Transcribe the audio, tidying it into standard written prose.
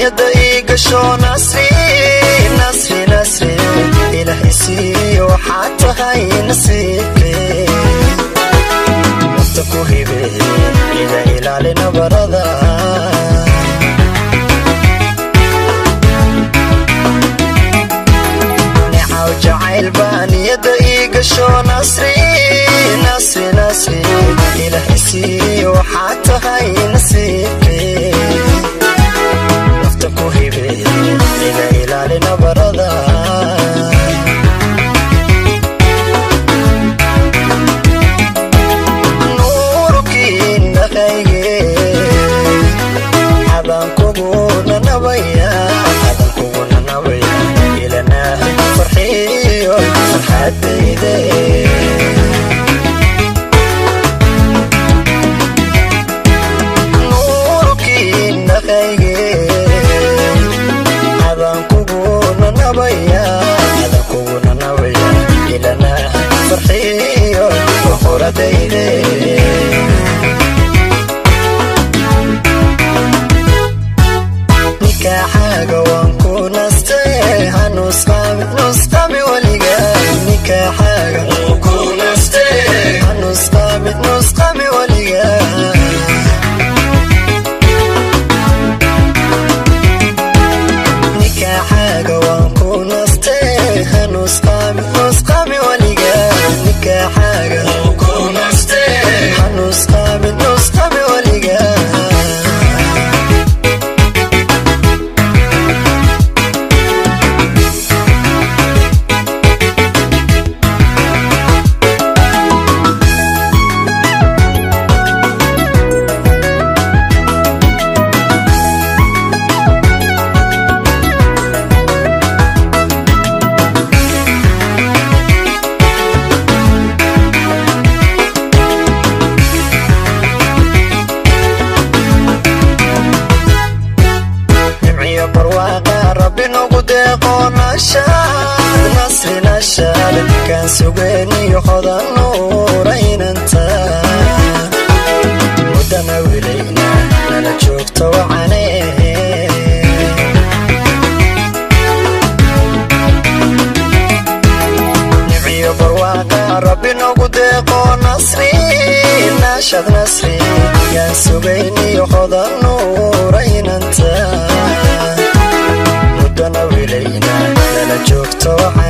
niyada ii gasho nasri nasri nasri ilaah isiiyo waxaad tahay nasiibkee nafta ku hibe iga ilaali nabarada necaw jacayl baa niyada ii gasho nasri nasri nasri ilaah isiiyo waxaad tahay nasiibkee nafta ku hibe iga ilaali nabarada Nikaaxaaga waan ku nastay hanusqabi weliga nikaaxaaga waan ku nastay hanusqabi nusqabi weliga nikaaxaaga waan ku nastay hanusqabi nusqabi weliga nikaaxaaga waan ku nastay hanusqabi nusqabi weliga. Nasri nashaad kaan sugeeniyo hodan nuuraynanta muddana wilayna nala joogto wacane nimciyo barwaaqa rabbi noogu deeqo nasri nashaad nasri kaan sugayniyo hodan nuuraynanta muddana wilayna nala joogto wacane.